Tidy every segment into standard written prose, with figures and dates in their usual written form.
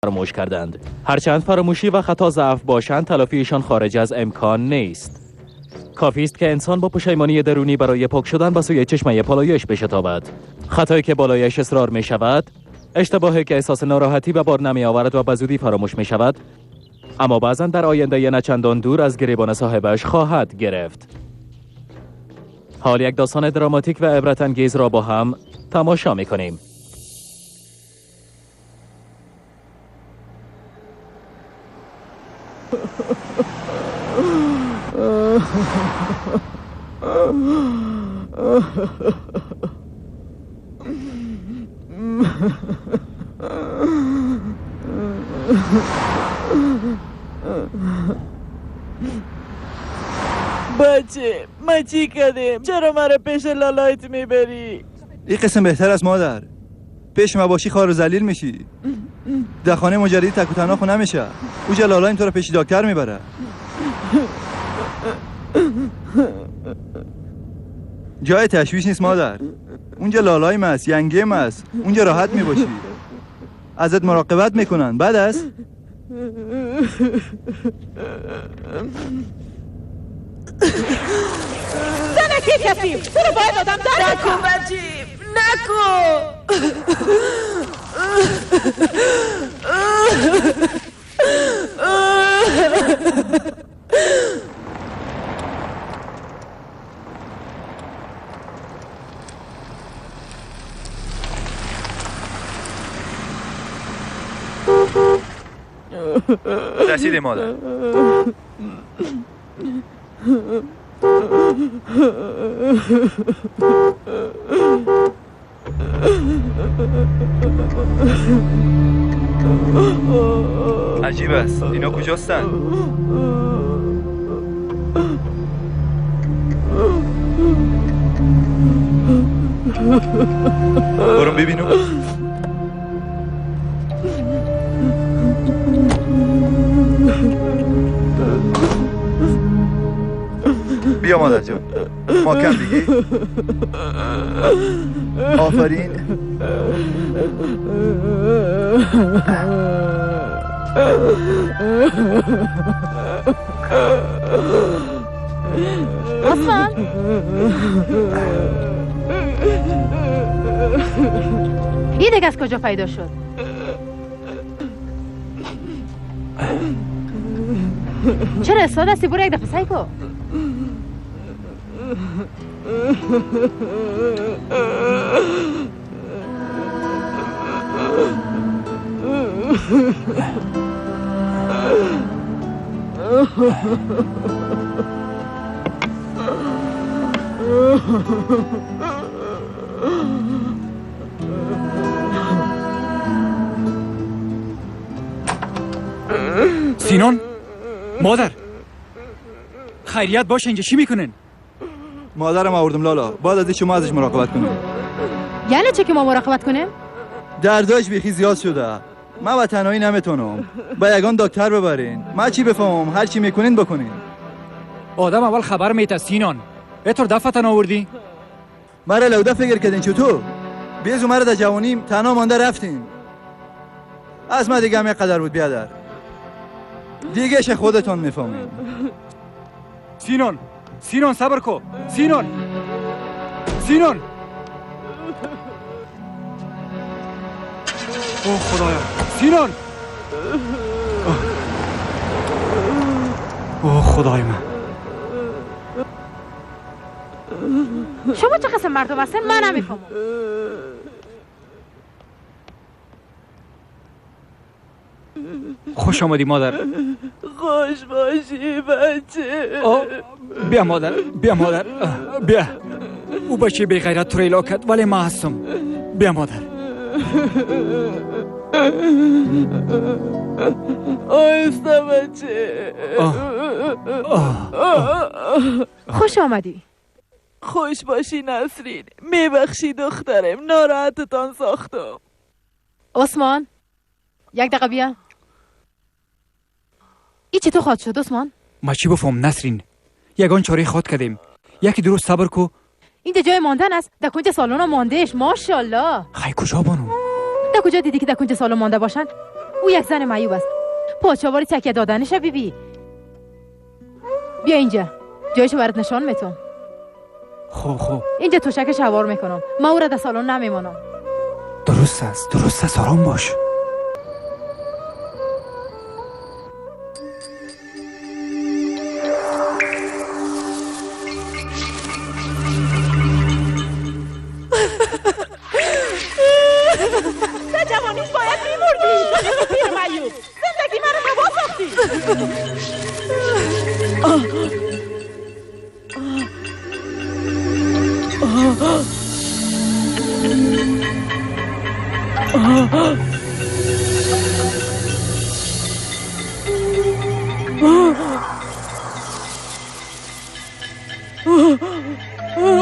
فراموش کردند. هرچند فراموشی و خطا ضعف باشند، تلافیشان خارج از امکان نیست. کافی است که انسان با پشیمانی درونی برای پاک شدن به سوی چشمه پالایش بشتابد. خطایی که بالایش اصرار می شود، اشتباهی که احساس ناراحتی به بار نمی آورد و به زودی فراموش می شود، اما بعضا در آینده نه چندان دور از گریبان صاحبش خواهد گرفت. حال یک داستان دراماتیک و عبرت انگیز را با هم تماشا می کنیم. بچه ما چی کردیم؟ چرا مرا پیش لالایت میبری؟ این قسم بهتر از مادر. پیش ما باشی خار و ذلیل میشی. در خانه مجردی تک و تنها خو نمیشه. اوجا لالایم تو رو پیش دکتر میبره. جای تشویش نیست مادر. اونجا لالایم است، ینگیم است. اونجا راحت میباشی. ازت مراقبت میکنن. بعد است زنکی کسی تو رو باید آدم در نکن بچیم، نکن. رسیدیم مادر. عجیب است، اینا کجاستن؟ برو ببینم. بیا مادر جان، ما کم دیگی. آفرین. عثمان، این دیگه از کجا پیدا شد؟ چرا استاد هستی؟ برو یک دفعه سعی کن. سینان، مادر خیریت باشه، اینجا چی میکنن؟ مادرم آوردم لالا، بعد از شما ازش مراقبت کنیم. یعنی چه که ما مراقبت کنیم؟ درداش بیخی زیاد شده. من با تنهایی نمیتونم. با یگان دکتر ببرین. من چی بفهمم؟ هر چی میکنین بکنین. آدم اول خبر میته سینان. اینطور دفتن آوردی؟ مرا لوده فکر کردین چطور؟ بیزو مرا در جوانیم تنها مانده رفتین. از من دیگه هم قدر بود بیادر. دیگه شه خودتون میفهمین. سینان، سینان صبر کو. سینان، سینان. اوه خدایا، سینان. اوه خدای من. شما چه قسم مردم هستن؟ من نمیفهمم. خوش آمدی مادر. خوش باشی بچه. بیا مادر، بیا مادر، بیا. او بچه بی غیرت تو را کرد ولی ما هستم. بیا مادر. آهسته بچه. خوش آمدی. خوش باشی نسرین. میبخشی دخترم، ناراحتتان ساختم. عثمان یک دقیقه بیا. ای چطور خواهد شد عثمان؟ ما چی بفهم نسرین؟ یگان چاره خواد کردیم. یکی درست صبر کو. اینجا جای ماندن است. در کنج سالن ماندهش. ماشاءالله. خی کجا بانو؟ در کجا دیدی که در کنج سالن مانده باشن؟ او یک زن معیوب است. پاچاواری تکیه دادنشه بیبی. بیا اینجا، جایشو برات نشان میتم. خب خب اینجا توشکش هوار میکنم. ما او را در سالن نمیمانم. درست است، درست است، آرام باش. در جوانیش باید میمردی. پیر معیوب، زندگی من رو هوا ساختی.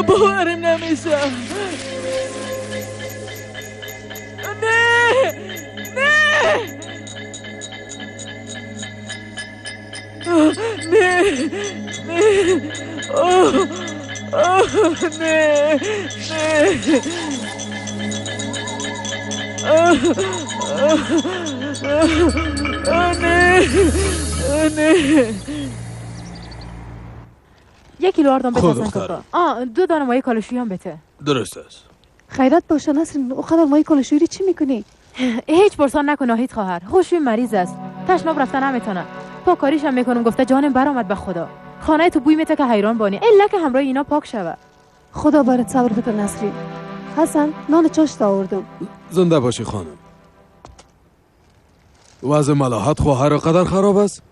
باورم نمیشه. نه نه نه نه نه نه نه. یک کیلو آردم بده. دو دانه مایه کالشویی هم بده. درست است. خیرات باشه نسرین، او قدر مایه کالشویی چی میکنی؟ هیچ پرسان نکن ناهید خواهر. خوشوی مریض است، تشناب رفته نمیتونه. پاکاریش هم میکنم، گفته جانم برآمد به خدا. خانه تو بوی میته که حیران بانی. الا که همراه اینا پاک شوه. خدا برات صبر بده نسرین. حسن نان چاشت آوردم. زنده باشی خانم. وضع ملاحت خواهر قدر خراب است؟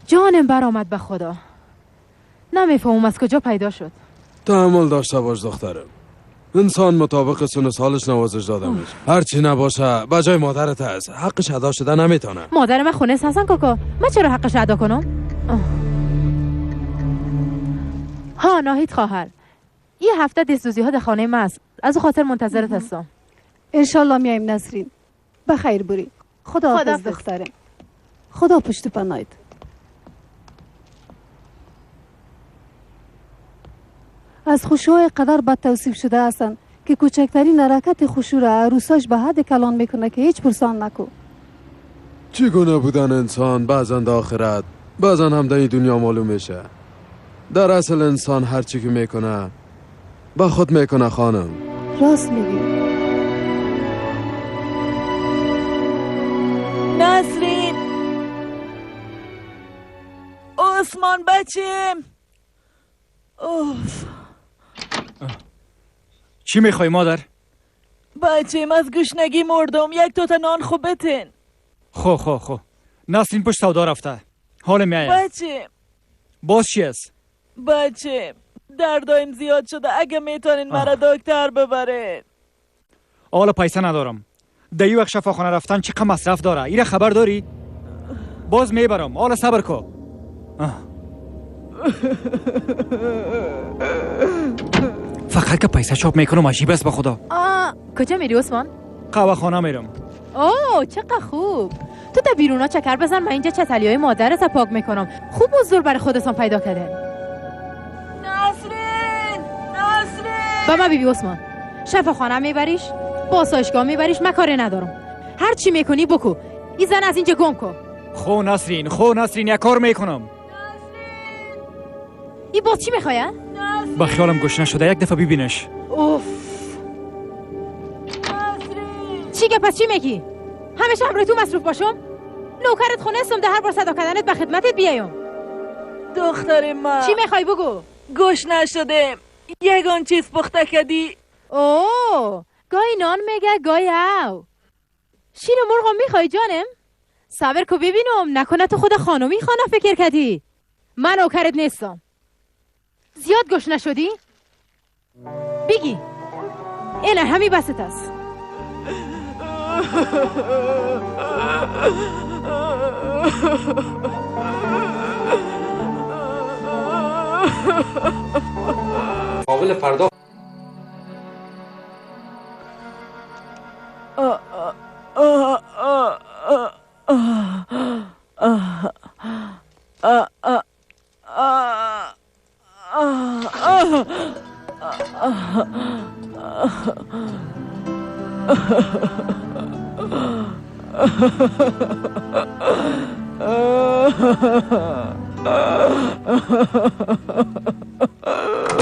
جانم برآمد به خدا. نمیفهمم از کجا پیدا شد. تحمل داشته باش دخترم. انسان مطابق سن سالش نوازش داده میشه. هرچی نباشه به جای مادرت است. حقش ادا شده نمیتونه. مادر من خونه است حسن کاکا. من چرا حقش ادا کنم؟ ها ناهید خواهر، یه هفته دستوزی ها در خانه ما است. از او خاطر منتظرت هستم. انشالله میایم نسرین. بخیر بری. خدا حافظ دخترم. خدا پشت پناهت. از خوشوهای قدر بد توصیف شده هستند که کوچکترین حرکت خوشو را عروساش به حد کلان میکنه که هیچ پرسان نکو. چگونه بودن انسان بعضا در آخرت، بعضا هم در این دنیا معلوم میشه. در اصل انسان هر چی که میکنه با خود میکنه خانم. راست میگی. نسرین، عثمان بچیم. اوف. چی میخوای مادر؟ بچیم از گشنگی مردم، یک تا نان خوب بتین. خو خو خو نسرین پشت سودا رفته، حال میآید. بچیم باز چی است؟ بچیم دردایم زیاد شده، اگه میتونین مرا دکتر ببرین. حالا پیسه ندارم. در این وقت شفاخانه رفتن چقدر مصرف داره، ایره خبر داری؟ باز میبرم، حالا صبر کو. فقط که پیسه چاپ میکنم عجیب است به خدا. کجا میری عثمان؟ قهوه خانه میرم. اوه چقدر خوب. تو تا بیرونا چکر بزن، من اینجا چتلی های مادرت پاک میکنم. خوب مزدور برای خودتان پیدا کرده. نسرین، نسرین. با من بیبی عثمان. شفاخانه میبریش، باسایشگاه میبریش، من کاری ندارم. هر چی میکنی بکو. این زن از اینجا گم کن. خو نسرین، خو نسرین، یک کار میکنم. این باز چی میخوای؟ با خیالم گشنه شده، یک دفعه ببینش. اوف. چی که پس چی میگی؟ همیشه همراه تو مصروف باشم؟ نوکرت خونه استم، ده هر بار صدا کردنت به خدمتت بیایم. دختر من چی میخوای بگو؟ گشنه شدم، یگان چیز پخته کردی؟ اوه گاهی نان میگه گاهی او. شیر مرغم میخوای جانم؟ صبر کو ببینم، نکنه تو خود خانمی خانه فکر کردی. من نوکرت نیستم. زیاد گشنه شدی؟ بگی اینه همی بست است. قابل پرداخت.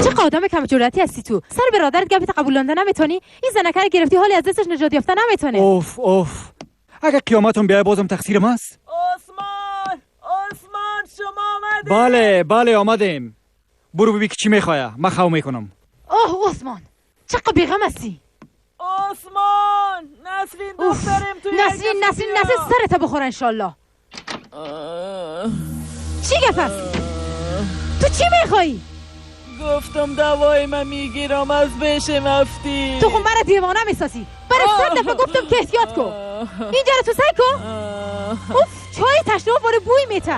چه آدم کم جرأتی هستی تو. سر برادرت گپت قبولانده نمیتونی. این زنکه رو گرفتی حالی از دستش نجات یافته نمیتونه. اوف اوف، اگه قیامتم بیای بازم تقصیر ماست. عثمان، عثمان شما آمدید؟ بله بله آمدیم. برو ببین که چی میخواه، من خو میکنم. اوه عثمان چقدر بیغم هستی. عثمان نسرین دخترم توی نسرین نسرین نسرین سرت بخور انشالله. چی گپ است؟ تو چی میخوایی؟ گفتم دوای من میگیرم از بهشم افتی. تو خب مرا دیوانه میسازی. برای 100 دفعه گفتم که احتیاط کن. اینجا رو تو سعی کن. اوف چای تشنه باره بوی میته.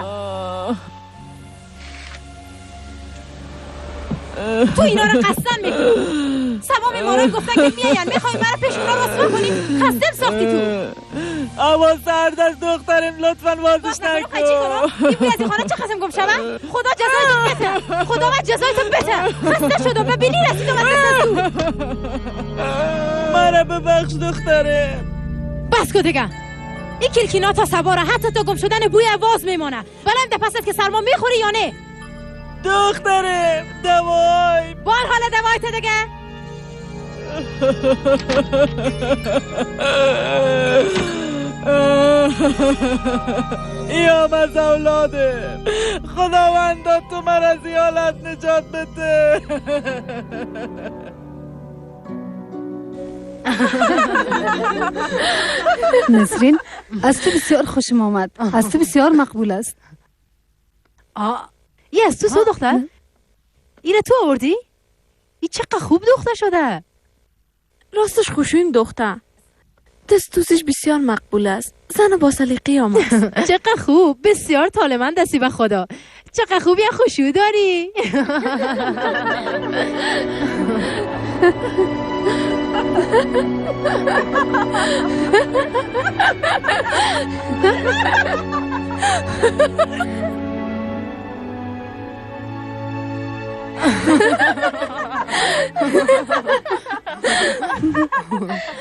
تو اینا رو قصدن میکنی. سبا میماران گفتن که میاین میخوای مرا پیش اونا رسوا کنی. خستم ساختی تو. آوا سردست دخترم لطفا بازش نکن. این بوی از این خانه چه خستم گم شوم؟ خدا جزایتون بده. خداوند جزایتون بده. خسته شدم به بینی رسیدم از دست تو. مرا ببخش دخترم. بس کن دیگه. این کلکینا تا سواره حتی تا گم شدن بوی آواز میمانه. بلند پس که سرما میخوری یا نه؟ دخترم دوای بار حالا دوای تو دیگه. ایام از اولادم، خداوندا تو من از این حالت نجات بده. نسرین از تو بسیار خوشم آمد، از تو بسیار مقبول است. ای از تو سو دختر؟ اینه تو آوردی؟ ای چقدر خوب دختر شده. راستش خوشویم دختر، دست دوستش بسیار مقبول است، زن با سلیقه هم است. چقدر خوب، بسیار طالمند هستی به خدا. چقدر خوبی خوشو داری.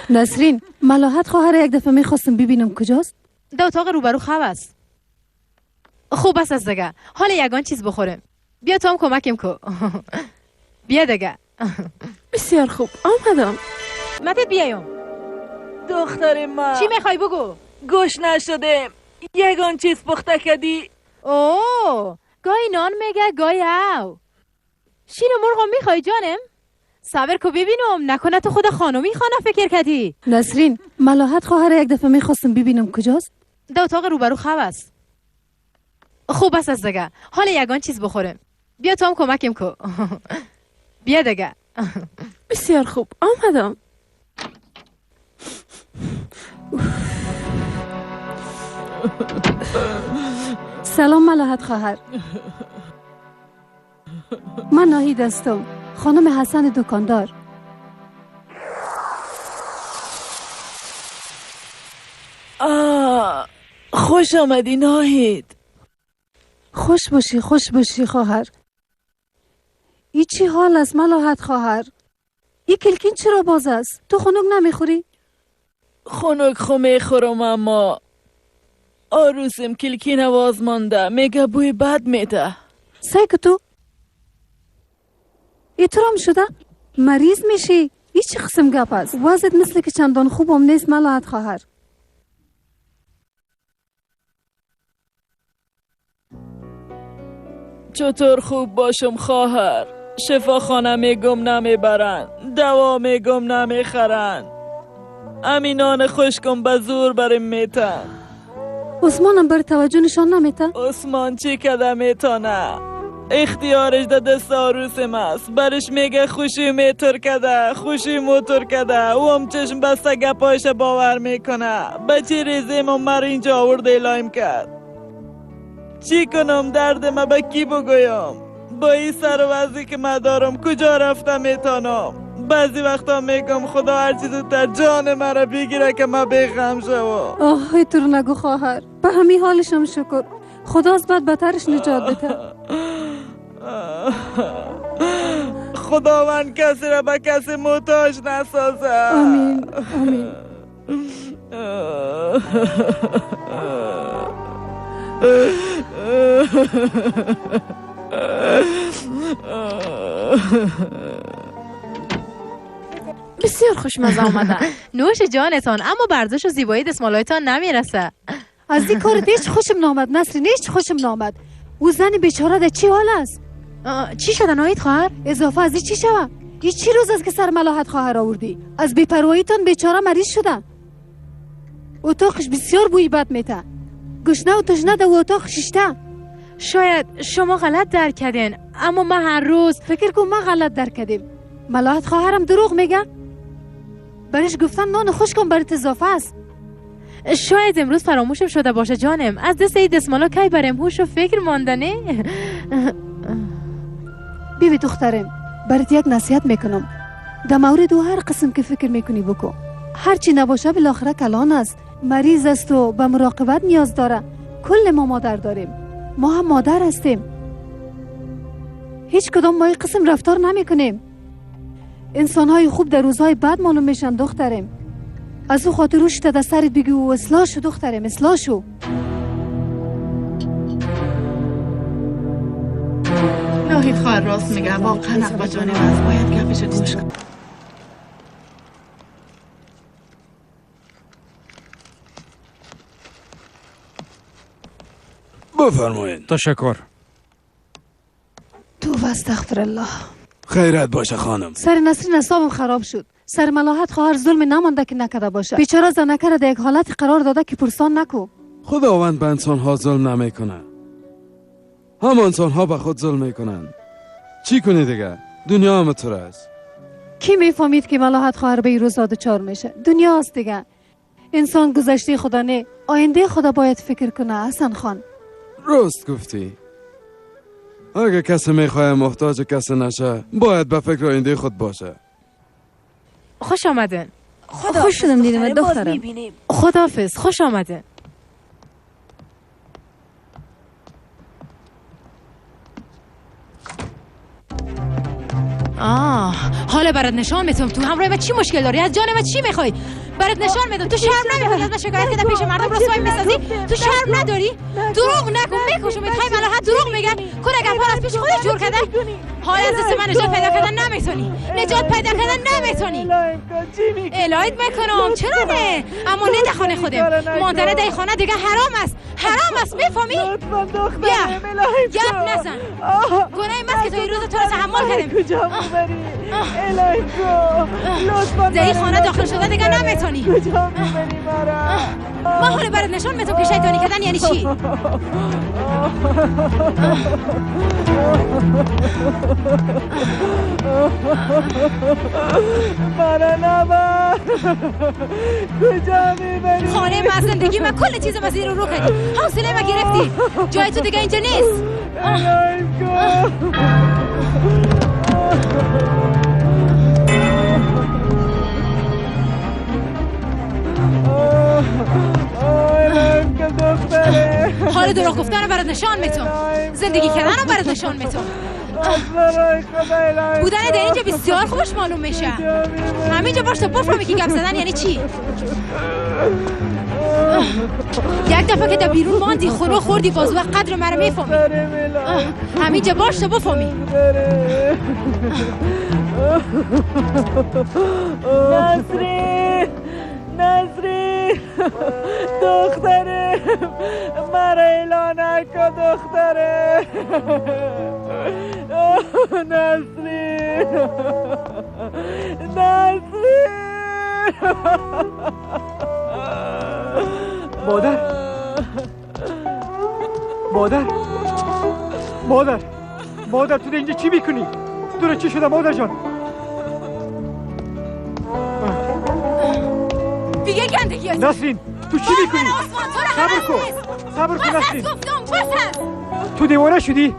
نسرین ملاحت خواهر یک دفعه میخواستم ببینم کجاست؟ در اتاق روبرو خواب است. خوب است از دیگه حالا یگان چیز بخورم. بیا تو هم کمکم کو. بیا دیگه. بسیار خوب آمدم. متت بیایم دختر ما. چی میخوای بگو؟ گوش نشدم. یگان چیز پخته کردی؟ اوه گاهی نان میگه گاهی او. شیر مرغم میخوای جانم؟ صبر کو ببینم نکنه تو خود خانمی خانه فکر کردی. نسرین ملاحت خواهر یک دفعه میخواستم ببینم کجاست؟ در اتاق روبرو خواب است. خوب است از دیگه حالا یگان چیز بخورم. بیا تو هم کمکم کو. بیا دیگه. بسیار خوب آمدم. سلام ملاحت خواهر، من ناهید هستم، خانم حسن دکاندار. آه خوش آمدی ناهید. خوش باشی خوش باشی خواهر. ای چی حال است ملاحت خواهر؟ ای کلکین چرا باز است؟ تو خنک نمیخوری؟ خنک خو میخورم اما آروسم کلکین باز مانده، میگه بوی بد میده. سعی که تو ای تو رام شده؟ مریض میشی؟ ای چه قسم گپ است؟ وضعت مثل که چندان خوبم نیست ملاحت خواهر. چطور خوب باشم خواهر؟ شفاخانه میگم نمیبرن، دوا میگم نمیخرن، امینان خشکم به زور بریم میتن. عثمانم بر توجه نشان نمیته؟ عثمان چی کده میتانه؟ اختیارش ده دست عروسم است، برش میگه خوشی میتر کده، خوشی موتور کده، او هم چشم بسته گپایش باور میکنه. بچه ریزیم و مر اینجا آورده الایم کرد. چی کنم؟ درد ما به کی بگویم؟ با این سر و وضعی که من دارم کجا رفته میتانم؟ بعضی وقتا میگم خدا هرچی زودتر جان مرا بگیره که من بیغم شوم. آه تو رو نگو خواهر، به همین حالشم شکر، خدا از بد بدترش نجات بده. خداوند کسی را به کسی محتاج نسازه. آمین آمین. بسیار خوشمزه آمده. نوش جانتان، اما برزش و زیبایی دستمالایتان نمیرسه. از این کارت هیچ خوشم نامد نسرین، هیچ خوشم نامد. او زن بیچاره در چی حال است؟ چی شده ناهید خواهر؟ اضافه از این چی شوه؟ این چی روز است که سر ملاحت خواهر آوردی؟ از بی‌پرواییتان بیچاره مریض شده. اتاقش بسیار بوی بد میته. گشنه و تشنه در اتاق ششته. شاید شما غلط درک کردین، اما من هر روز فکر کنم ما غلط درک کردیم. ملاحت خواهرم دروغ میگه. برش گفتن نان خشکم برات اضافه است. شاید امروز فراموشم شده باشه جانم. از دست این دستمالا کی برم هوش و فکر ماندنه. بیبی دخترم، برات یک نصیحت میکنم. در مورد او هر قسم که فکر میکنی بکن. هرچی نباشه بالاخره کلان است، مریض است و به مراقبت نیاز داره. کل ما مادر داریم، ما هم مادر هستیم. هیچ کدام ما این قسم رفتار نمیکنیم. انسانهای خوب در روزهای بد معلوم میشن دخترم. از او خاطر روش تا سرت بگی و اصلاح شو دخترم، اصلاح شو. ناهید خواهر راست میگه، واقعا حق جان است، باید گپش گوش کن. بفرمایید. تشکر. توبه استغفر الله. خیرت باشه خانم. سر نسرین اعصابم خراب شد. سر ملاحت خواهر ظلم نمانده که نکرده باشه. بیچاره زنکه را در یک حالت قرار داده که پرسان نکو. خداوند به انسان ها ظلم نمیکنه. هم انسان ها به خود ظلم میکنن. چی کنی دیگه؟ دنیا هم طور است. کی میفهمید که ملاحت خواهر به این روزا دچار میشه؟ دنیا است دیگه. انسان گذشته خدا نه، آینده خدا باید فکر کنه حسن خان. راست گفتی. اگه کسی میخواه محتاج کسی نشه، باید به فکر آینده خود باشه. خوش آمدن. خوش شدم دیدم دخترم. خداحافظ. خوش آمدن. آه، حالا برات نشان میتم تو همراه من چی مشکل داری؟ از جان من چی میخوای؟ برات نشان میدم. تو شرم نمیخوای از من شکایت کردن پیش مردم رسوایی میسازی؟ تو شرم نداری؟ دروغ نگو، میکشم. میخوای ملاحت دروغ میگن؟ کل گپا از پیش خودت جور کردن. حالا از دست من نجات پیدا کردن نمیتونی. نجات پیدا کردن نمیتونی. الهیت میکنم. چرا نه؟ اما نه در خانه خودم. ماندن در خانه دیگه حرام است. حرام است، میفهمی؟ بیا گپ نزن. گناه من که تو این روز تو رو تحمل کردم. کجا میبری؟ الهی کو در این خانه داخل شده دیگه نمیتونی. کجا میبری مرا؟ من حالا برات نشان میدم که شیطانی کردن یعنی چی. مرا نبر. کجا میبری؟ خانه من، زندگی من، کل چیز من زیر رو کردی. حوصله من گرفتی. جای تو دیگه اینجا نیست. الهی کو. حال دروغ گفتن رو برات نشان میتم. زندگی کردن رو برات نشان میتم. بودن در اینجا بسیار خوش معلوم میشه. همینجا باش تا بفهمی که گپ زدن یعنی چی. یک دفعه که در بیرون ماندی خونو خوردی باز وقت قدر مرا میفهمی. همینجا باش تا بفهمی. نسرین، نسرین دختره، مرا اعلان نکن دختره. نسرین، نسرین. مادر، مادر، مادر، مادر، تو اینجا چی میکنی؟ تو چی شده مادر جان؟ دیگه گندگی هستی. نسرین تو چی میکنی؟ صبر کن، صبر کن نسرین. تو دیوانه شدی؟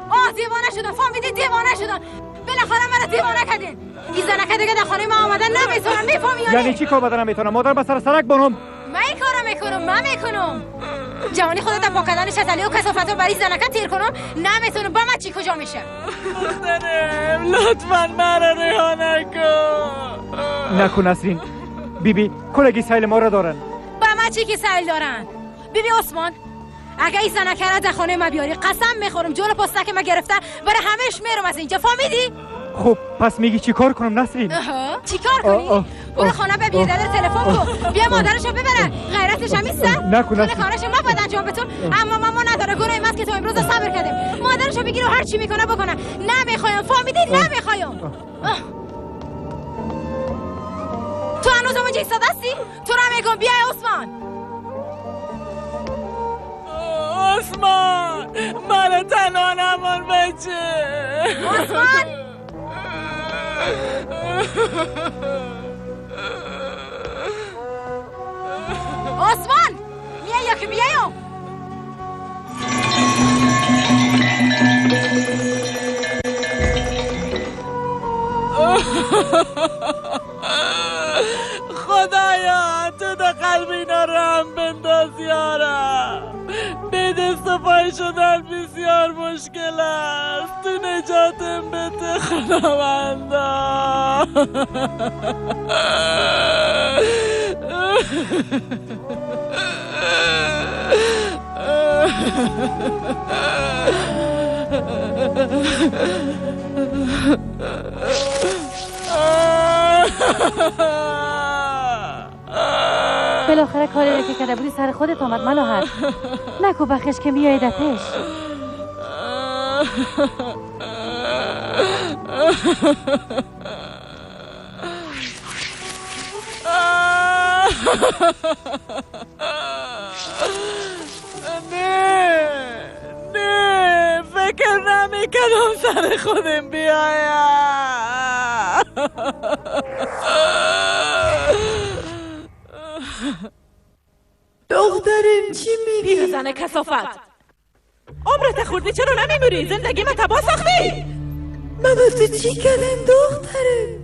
آه دیوانه شدم، فهمیدی؟ دیوانه شدم. بالاخره مرا دیوانه کردین. این زنکه دیگه در خانه ما آمدن نمیتونم، میفهمی یا نه؟ یعنی چی کار بدن نمیتونم؟ مادر به سر سرک بانم. من این کارو میکنم، من میکنم. جوانی خودت با کردن شتلی و کثافت رو برای زنکه تیر کنم نمیتونم. با من چی کجا میشه؟ دخترم لطفا مرا رها نکن. نکن نسرین. بیبی کلگی سیل ما را دارن. با من چی که سیل دارن؟ بیبی عثمان اگه این زنکه را در خانه ما بیاری قسم میخورم جلو پستک ما گرفته برای همش میرم از اینجا، فهمیدی؟ خب پس میگی چی کار کنم نسرین؟ چی کار کنی؟ برو خانه به بیادر تلفن کن بیا مادرشو ببره، غیرتش هم نیست. نکن نسرین، کارش ما باید انجام بتون، اما ماما نداره، گناه ماست که تو امروز صبر کردیم. مادرشو بگیر و هر چی میکنه بکنه. نمیخوایم، فهمیدی؟ نمیخوایم. تو هنوز اونجا ایستاده هستی؟ تو را میگم بیای عثمان. عثمان مرا تنها نمان بچه. عثمان عثمان میای یا که بیایم؟ خدایا تو در قلب اینا رحم بنداز یارم. به دست و پای شدن بسیار مشکل است، تو نجاتم بده خداوندا. بالاخره کاری را که کرده بودی سر خودت آمد ملاحت. نکو بخش که میایی در پیش. نه نه فکر نمی کردم سر خودم بیایم. دخترم چی میگی؟ پیرزن کثافت، عمرت خوردی چرا نمیمیری؟ زندگی من تباه ساختی. من به تو چی کردم دخترم؟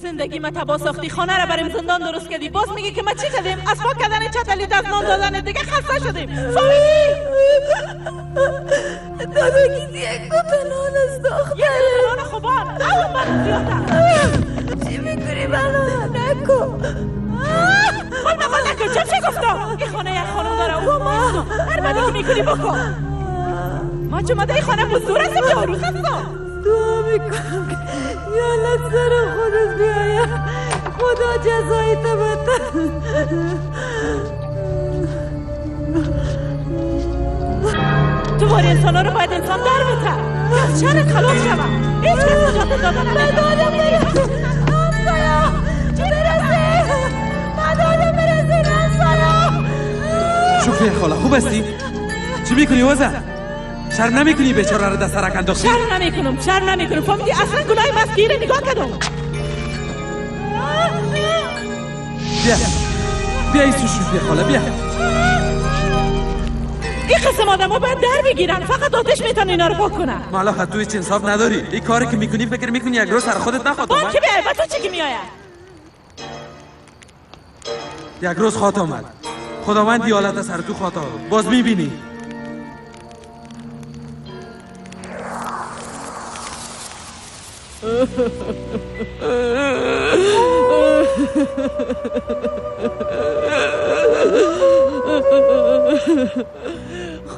زندگی من تباه ساختی، خانه را بریم زندان درست کردی، باز میگی که من چی کردیم؟ از پاک کردن چتلی دست نان دادن دیگه خسته شدیم. فهمیدی؟ دادا کسی یک دو تا نان از دخترم، یک دو تا نان خوبان اون برم زیادتر. چی میکنی بلا؟ نکن خود بخواد نکن. چه گفتم؟ این خانه یک خانم داره او ما هر بدی که میکنی بکن. ما چون ماده این خانه بزرگ هستم یا عروس هستم؟ دعا میکنم که یالت سر خودت بیاید، خدا جزایی تو بده. تو باری انسان ها رو باید انسان در بته از شرت خلاص شوم. هیچ کس نجات دادن مدادم برسه همسایه، برسه مدادم برسه همسایه. شکریه خاله، خوب هستی؟ چی میکنی وزه؟ شرم نمیکنی بیچاره رو دست سرک انداختی؟ شرم نمیکنم، شرم نمیکنم. فهمیدی؟ اصلا گناه ماست که نگاه کردم. بیا بیا ایسو شکریه خاله بیا. این قسم آدم ها باید در بگیرن، فقط آتش میتونه اینا رو پاک کنن. مالا تو هیچ انصاف نداری. این کاری که میکنی فکر میکنی یک روز سر خودت نخواد آمد؟ که بیای با تو چی که میآید؟ یک روز خواد آمد، خداوند دیالت سر تو خواد آمد، باز میبینی.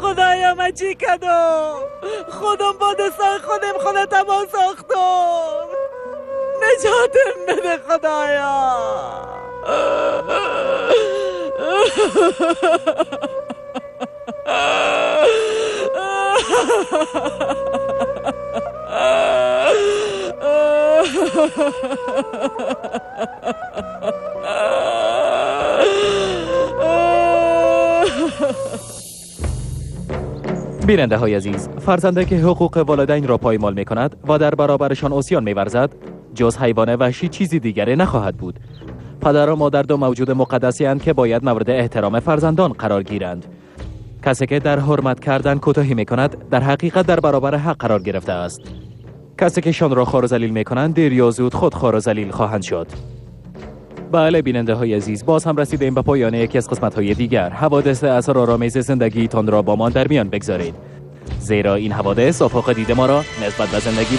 خدایا من چی کردم؟ خودم با دستای خودم خودم تباه ساختم. نجاتم بده خدایا. بیننده های عزیز، فرزنده که حقوق والدین را پایمال می کند و در برابرشان عصیان می ورزد، جز حیوان وحشی چیزی دیگری نخواهد بود. پدر و مادر دو موجود مقدسی اند که باید مورد احترام فرزندان قرار گیرند. کسی که در حرمت کردن کوتاهی می کند، در حقیقت در برابر حق قرار گرفته است. کسی که شان را خوار و ذلیل می کنند، دیر یا زود خود خوار و ذلیل خواهند شد. بله بیننده های عزیز، باز هم رسیدیم به پایان یکی از قسمت های دیگر. حوادث اسرارآمیز زندگیتان را با ما در میان بگذارید، زیرا این حوادث آفاق دید ما را نسبت به زندگی